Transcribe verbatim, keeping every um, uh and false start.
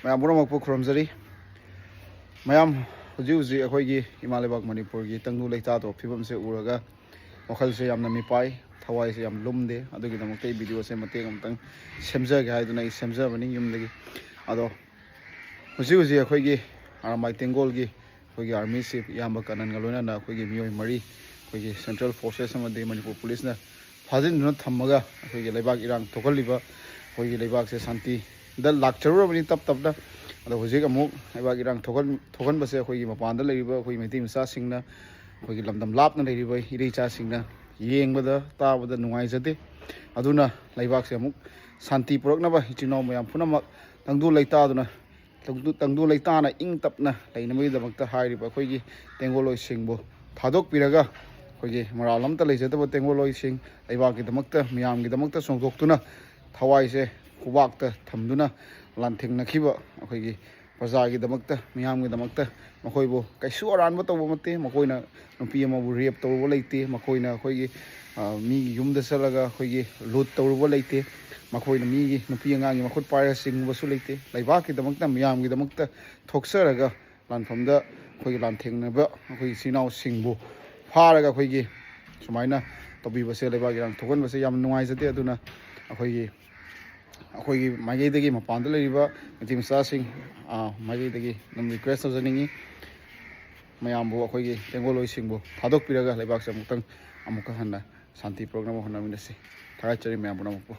ꯃꯌꯥꯝ ꯄꯨꯝꯅꯃꯛꯄꯨ ꯈꯨꯔꯨꯝꯖꯔꯤ꯫ ꯃꯌꯥꯝ, ꯍꯧꯖꯤꯛ ꯍꯧꯖꯤꯛ ꯑꯩꯈꯣꯏꯒꯤ ꯏꯃꯥ ꯂꯩꯕꯥꯛ ꯃꯅꯤꯄꯨꯔꯒꯤ ꯇꯪꯗꯨ ꯂꯩꯇꯥꯗꯕ ꯐꯤꯕꯝꯁꯦ ꯎꯔꯒ ꯋꯥꯈꯜꯁꯦ ꯌꯥꯝꯅ ꯃꯤꯄꯥꯏ, ꯊꯋꯥꯏꯁꯦ ꯌꯥꯝ ꯂꯨꯝꯗꯦ꯫ ꯑꯗꯨꯒꯤꯗꯃꯛꯇ ꯑꯩ ꯚꯤꯗꯤꯑꯣꯁꯦ ꯃꯇꯦꯛ ꯑꯃꯇꯪ ꯁꯦꯝꯖꯒꯦ ꯍꯥꯏꯗꯨꯅ ꯑꯩ ꯁꯦꯝꯖꯕꯅꯤ ꯌꯨꯝꯗꯒꯤ꯫ ꯑꯗꯣ ꯍꯧꯖꯤꯛ ꯍꯧꯖꯤꯛ ꯑꯩꯈꯣꯏꯒꯤ ꯑꯔꯥꯃꯥꯏ ꯇꯦꯡꯒꯣꯜꯒꯤ ꯑꯩꯈꯣꯏꯒꯤ ꯑꯥꯔꯃꯤ ꯆꯤꯐ ꯏꯌꯥꯝꯕ ꯀꯅꯟꯒ ꯂꯣꯏꯅꯅ ꯑꯩꯈꯣꯏꯒꯤ ꯃꯤꯑꯣꯏ ꯃꯔꯤ ꯑꯩꯈꯣꯏꯒꯤ ꯁꯦꯟꯇ꯭ꯔꯦꯜ ꯐꯣꯔꯁꯦꯁ ꯑꯃꯗꯤ ꯃꯅꯤꯄꯨꯔ ꯄꯨꯂꯤꯁꯅ ꯐꯥꯖꯤꯟꯗꯨꯅ ꯊꯝꯃꯒ ꯑꯩꯈꯣꯏꯒꯤ ꯂꯩꯕꯥꯛ ꯏꯔꯥꯡ ꯊꯣꯛꯍꯜꯂꯤꯕ, ꯑꯩꯈꯣꯏꯒꯤ ꯂꯩꯕꯥꯛꯁꯦ ꯁꯥꯟꯇꯤꯗ ꯂꯥꯛꯆꯔꯨꯔꯕꯅꯤ ꯇꯞ ꯇꯞꯅ꯫ ꯑꯗꯣ ꯍꯧꯖꯤꯛ ꯑꯃꯨꯛ ꯂꯩꯕꯥꯛ ꯏꯔꯥꯡ ꯊꯣꯛꯍꯟ-, ꯊꯣꯛꯍꯟꯕꯁꯦ ꯑꯩꯈꯣꯏꯒꯤ ꯃꯄꯥꯟꯗ ꯂꯩꯔꯤꯕ ꯑꯩꯈꯣꯏ ꯃꯩꯇꯩ ꯃꯆꯥꯁꯤꯡꯅ, ꯑꯩꯈꯣꯏꯒꯤ ꯂꯝꯗꯝ ꯂꯥꯞꯅ ꯂꯩꯔꯤꯕ ꯏꯔꯩ ꯏꯆꯥꯁꯤꯡꯅ ꯌꯦꯡꯕꯗ ꯇꯥꯕꯗ ꯅꯨꯡꯉꯥꯏꯖꯗꯦ꯫ ꯑꯗꯨꯅ ꯂꯩꯕꯥꯛꯁꯦ ꯑꯃꯨꯛ ꯁꯥꯟꯇꯤ ꯄꯨꯔꯛꯅꯕ ꯏꯆꯤꯟ ꯏꯅꯥꯎ ꯃꯌꯥꯝ ꯄꯨꯝꯅꯃꯛ ꯇꯪꯗꯨ ꯂꯩꯇꯥꯗꯨꯅ ꯇꯪꯗꯨ-, ꯇꯪꯗꯨ ꯂꯩꯇꯥꯅ ꯏꯪ ꯇꯞꯅ ꯂꯩꯅꯕꯒꯤꯗꯃꯛꯇ ꯍꯥꯏꯔꯤꯕ ꯑꯩꯈꯣꯏꯒꯤ ꯇꯦꯡꯒꯣꯜꯂꯣꯏꯁꯤꯡꯕꯨ ꯊꯥꯗꯣꯛꯄꯤꯔꯒ, ꯑꯩꯈꯣꯏꯒꯤ ꯃꯔꯥꯜ ꯑꯝꯇ ꯂꯩꯖꯗꯕ ꯇꯦꯡꯒꯣꯜꯂꯣꯏꯁꯤꯡ ꯂꯩꯕꯥꯛꯀꯤꯗꯃꯛꯇ, ꯃꯤꯌꯥꯝꯒꯤꯗꯃꯛꯇ ꯆꯣꯡꯊꯣꯛꯇꯨꯅ ꯊꯋꯥꯏꯁꯦ ꯈꯨꯕꯥꯛꯇ ꯊꯝꯗꯨꯅ ꯂꯥꯟꯊꯦꯡꯅꯈꯤꯕ ꯑꯩꯈꯣꯏꯒꯤ ꯄ꯭ꯔꯖꯥꯒꯤꯗꯃꯛꯇ, ꯃꯤꯌꯥꯝꯒꯤꯗꯃꯛꯇ ꯃꯈꯣꯏꯕꯨ ꯀꯩꯁꯨ ꯑꯔꯥꯟꯕ ꯇꯧꯕ ꯅꯠꯇꯦ꯫ ꯃꯈꯣꯏꯅ ꯅꯨꯄꯤ ꯑꯃꯕꯨ ꯔꯦꯞ ꯇꯧꯔꯨꯕ ꯂꯩꯇꯦ꯫ ꯃꯈꯣꯏꯅ ꯑꯩꯈꯣꯏꯒꯤ, ꯑ, ꯃꯤꯒꯤ ꯌꯨꯝꯗ ꯆꯠꯂꯒ ꯑꯩꯈꯣꯏꯒꯤ ꯂꯨꯠ ꯇꯧꯔꯨꯕ ꯂꯩꯇꯦ꯫ ꯃꯈꯣꯏꯅ ꯃꯤꯒꯤ ꯅꯨꯄꯤ ꯑꯉꯥꯡꯒꯤ ꯃꯈꯨꯠ ꯄꯥꯏꯔꯒ ꯆꯤꯡꯕꯁꯨ ꯂꯩꯇꯦ꯫ ꯂꯩꯕꯥꯛꯀꯤꯗꯃꯛꯇ, ꯃꯤꯌꯥꯝꯒꯤꯗꯃꯛꯇ ꯊꯣꯛꯆꯔꯒ ꯂꯥꯟꯐꯝꯗ ꯑꯩꯈꯣꯏꯒꯤ ꯂꯥꯟꯊꯦꯡꯅꯕ ꯑꯩꯈꯣꯏꯒꯤ ꯏꯆꯤꯜ ꯏꯅꯥꯎꯁꯤꯡꯕꯨ ꯐꯥꯔꯒ ꯑꯩꯈꯣꯏꯒꯤ ꯁꯨꯃꯥꯏꯅ ꯇꯧꯕꯤꯕꯁꯦ, ꯂꯩꯕꯥꯛ ꯏꯔꯥꯡ ꯊꯣꯛꯍꯟꯕꯁꯦ ꯌꯥꯝ ꯅꯨꯡꯉꯥꯏꯖꯗꯦ꯫ ꯑꯗꯨꯅ ꯑꯩꯈꯣꯏꯒꯤ, ꯑꯩꯈꯣꯏꯒꯤ ꯃꯥꯏꯀꯩꯗꯒꯤ, ꯃꯄꯥꯟꯗ ꯂꯩꯔꯤꯕ ꯅꯨꯄꯤ ꯃꯆꯥꯁꯤꯡ, ꯑ, ꯃꯥꯏꯀꯩꯗꯒꯤ ꯑꯗꯨꯝ ꯔꯤꯀ꯭ꯋꯦꯁ ꯇꯧꯖꯅꯤꯡꯉꯤ, ꯃꯌꯥꯝꯕꯨ, ꯑꯩꯈꯣꯏꯒꯤ ꯇꯦꯡꯒꯣꯜꯂꯣꯏꯁꯤꯡꯕꯨ ꯊꯥꯗꯣꯛꯄꯤꯔꯒ ꯂꯩꯕꯥꯛꯁꯦ ꯑꯃꯨꯛꯇꯪ, ꯑꯃꯨꯛꯀ ꯍꯟꯅ ꯁꯥꯟꯇꯤ ꯄꯨꯔꯛꯅꯕ ꯍꯣꯠꯅꯃꯤꯟꯅꯁꯤ꯫ ꯊꯥꯒꯠꯆꯔꯤ ꯃꯌꯥꯝ ꯄꯨꯝꯅꯃꯛꯄꯨ꯫